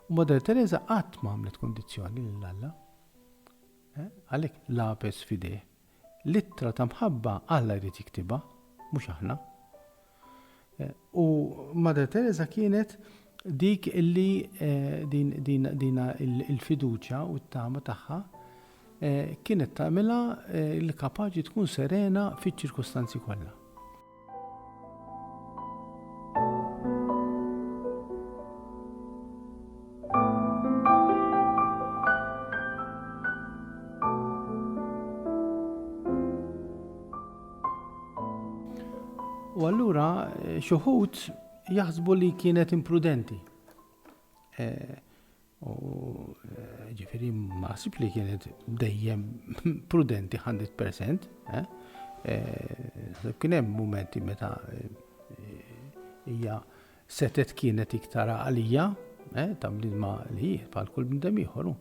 U Madre Teresa qatt ma għamlet kundizzjoni lil Alla. Eh, għalhekk lapes f'idejh. L-ittra ta' mħabba Alla jrid jiktibha, mhux aħna. Eh, u Madre Teresa kienet dik illi eh, din, din, dina il-fiduċja u t-tama tagħha eh, kienet tagħmilha li kapaċi tkun serena fiċ-ċirkustanzi kollha. U allura eh, xi wħud jaħsbu li kienet imprudenti. Eh, u eh, ġifieri ma naħsibx li kienet dejjem prudenti 100%. Kien hemm mumenti meta hija setgħet kienet iktar għalija, ta' bniedma li hi bħal kull bniedem ieħor.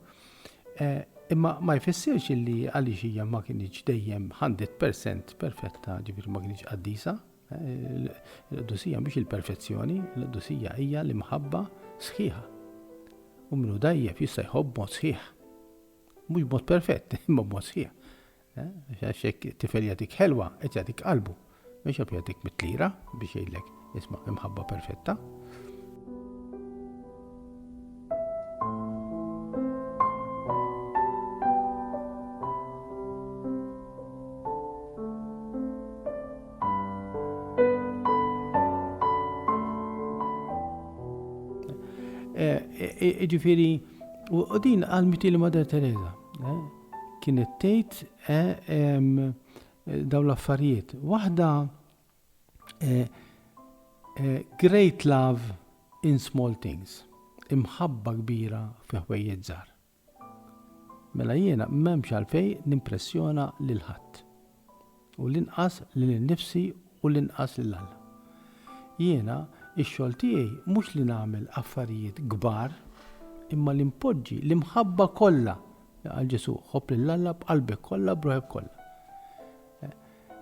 Imma ma jfissirx li għaliex hija ma kinitx dejjem 100% perfetta, ġifieri ma kinitx qaddisa. Il-qdusija mhix il-perfezzjoni, il-qdusija hija l-imħabba sħiħa. U minnu dajjef jista' jħobb mod sħiħ. Mhux b'mod perfett, imma b'mod sħiħ. Eh, għax hekk tifel jagħtik ħelwa, qed jagħtik qalbu. Mhux qed jagħtik mitlira biex jgħidlek isma' imħabba perfetta. Eh, eh, eh, ġifieri, u din għalmiti li Mother Teresa, kienet tgħid dawn l-affarijiet. Waħda great love in small things, imħabba kbira fi ħwejjeġ żgħar. Mela jiena m'hemmx għalfejn nimpressjona lil ħadd. U l-inqas lili nnifsi u l-inqas lil Alla. Jiena, ix-xogħol tiegħi mhux li nagħmel affarijiet kbar, imma li npoġġi l-imħabba kollha, li qal Ġesù, ħobb lil Alla b'qalbek kollha, b'ruħek kollha. Eh,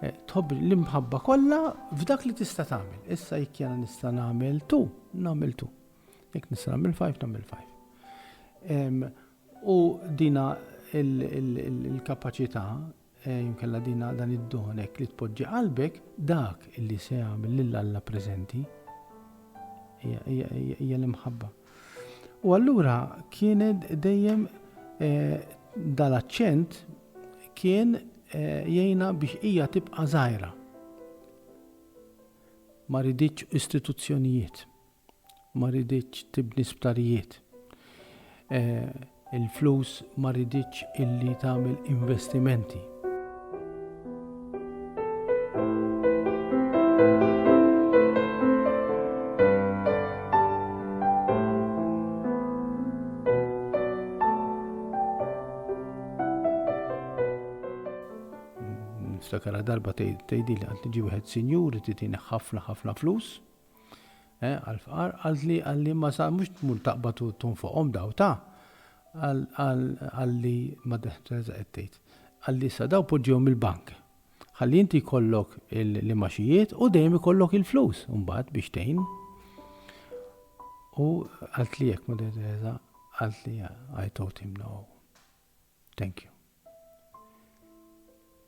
eh, tħobb l-imħabba kollha f'dak li tista' tagħmel. Issa jekk jiena nista' nagħmel tu, nagħmel tu. Jekk nista' nagħmel five, nagħmel five. U dina il-kapaċità eh, jinkella dina dan id-donek li tpoġġi qalbek dak illi se jagħmel lil Alla preżenti hija l-imħabba. U allura kienet dejjem eh, dal-aċċent kien eh, jgħinha biex hija tibqa' żgħira. Ma riditx istituzzjonijiet. Ma riditx tibni sptarijiet. Il-flus ma riditx illi tagħmel investimenti. Niftakara darba tgħidili għad ġie wieħed sinjur titini ħafna ħafna flus. Eh, għal-fqar, għalt li għalli ma sa mux tmur taqbad u tunfoqhom daw ta' għalli ma Teresa qed tgħid. Għalli sa daw poġġihom il-bank. Ħalli inti jkollok l-imaxijiet u dejjem ikollok il-flus mbagħad biex tgħin. U għalt li jekk ma Teresa għalt li I told him no. Thank you.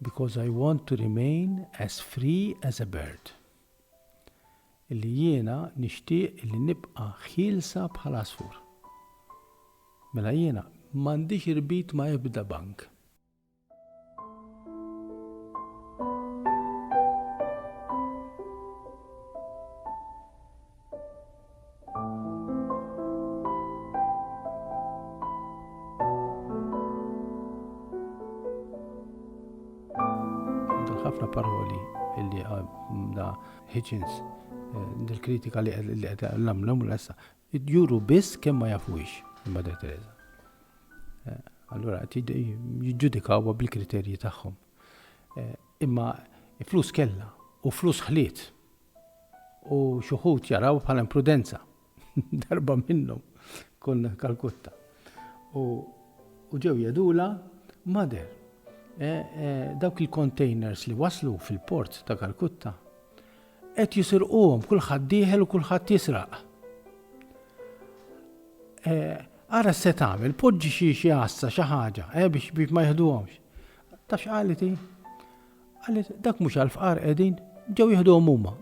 Because I want to remain as free as a bird. Illi jiena nixtieq illi nibqa' ħielsa bħal għasfur. Mela jiena m'għandix irbit ma' ebda bank. Ħafna paroli illi ah, da Hitchens eh, dil-kritika li qed nagħmlu issa juru biss kemm ma jafuhiex il-Madre Teresa. Eh, allura qed jiġġudikawha bil-kriterji tagħhom. Eh, imma flus kella u flus ħliet U xi wħud jaraw bħala imprudenza. Darba minnhom konna Kalkutta. U, u ġew jedula Mother, eh, eh, dawk il-containers li waslu fil-port ta' Kalkutta qed jisirquhom kulħadd dieħel u kulħadd jisraq. Eh, ara se tagħmel, poġġi xi xi għassa xi ħaġa, eh, biex biex ma jieħduhomx. Taf x'qalet hi? Qalet dak mhux għall-fqar qegħdin, ġew jieħduhom huma.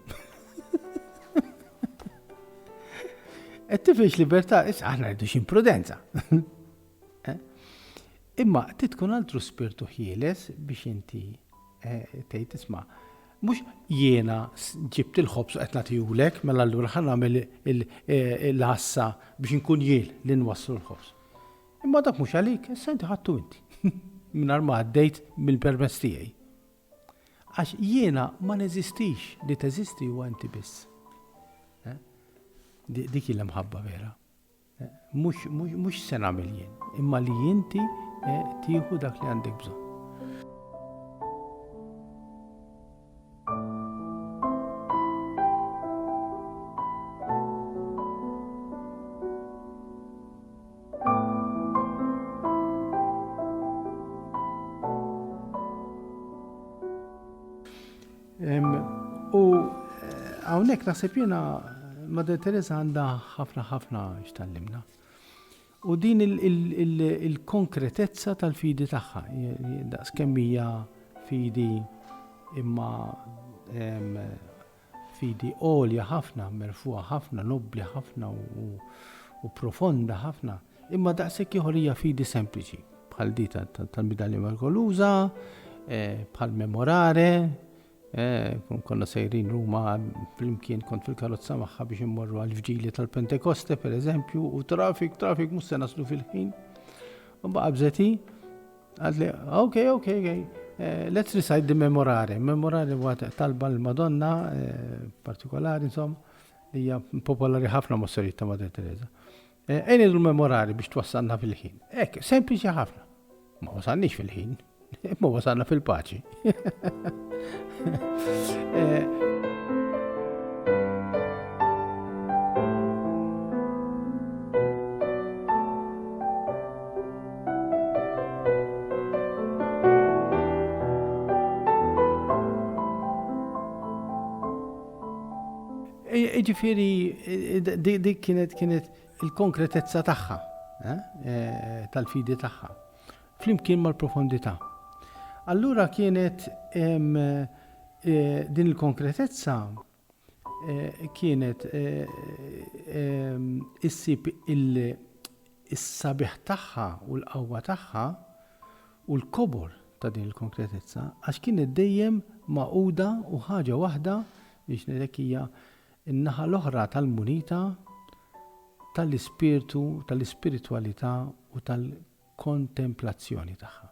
Qed tifhimx libertà, issa aħna rridu xi imprudenza. Eh? Imma trid tkun altru spirtu ħieles biex inti eh, tgħid isma' mhux jiena ġibt il-ħobż u qed nagħtihulek, mela allura ħa nagħmel eh, l-għassa biex inkun jien li nwasslu l-ħobż. Imma dak mhux għalik, issa inti ħadtu inti. Mingħajr ma għaddejt mill-permess tiegħi. Għax jiena ma neżistix, li teżisti huwa inti biss. Eh? Dik hi l-imħabba vera. Eh, mhux se nagħmel jien, imma li inti eh, tieħu dak li għandek bżonn. U eh, hawnhekk naħseb jiena Madre Teresa għandha ħafna ħafna x'tallimna. U din il-konkretezza tal-fidi tagħha, daqs kemm hija fidi imma Fidi għolja ħafna, merfugħa ħafna, nobbli ħafna u profonda ħafna, imma daqshekk ieħor hija fidi sempliċi, bħal di tal-midalja mirkoluża, eh, bħal memorare, eh, konna sejrin Ruma flimkien kont fil-karozza magħha biex immorru għal-vġili tal-Pentekoste, per eżempju, u trafik, trafik, mhux se naslu fil-ħin. U baqa' bżeti, Għadli, ok, ok, ok, eh, let's recite the memorare. Memorare huwa talba l-Madonna eh, partikolari, insomma, li hija popolari ħafna ma' sorijiet ta' Madre Teresa. Eh, ejn l-memorari biex twassalna fil-ħin. Ek, sempliċi ħafna. Ma wasalniex fil-ħin, ma wasalna fil-paċi. Ġifieri dik kienet kienet il-konkretezza tagħha, eh, eh, tal-fidi tagħha. Flimkien mal-profondità. Allura kienet din il-konkretezza kienet issib is-sabiħ tagħha u l-qawwa tagħha u l-kobor ta' din il-konkretezza għax kienet dejjem magħquda u ħaġa waħda biex ngħidlek hija n-naħa l-oħra tal-munita tal-ispirtu, tal-ispiritwalità u tal-kontemplazzjoni tagħha.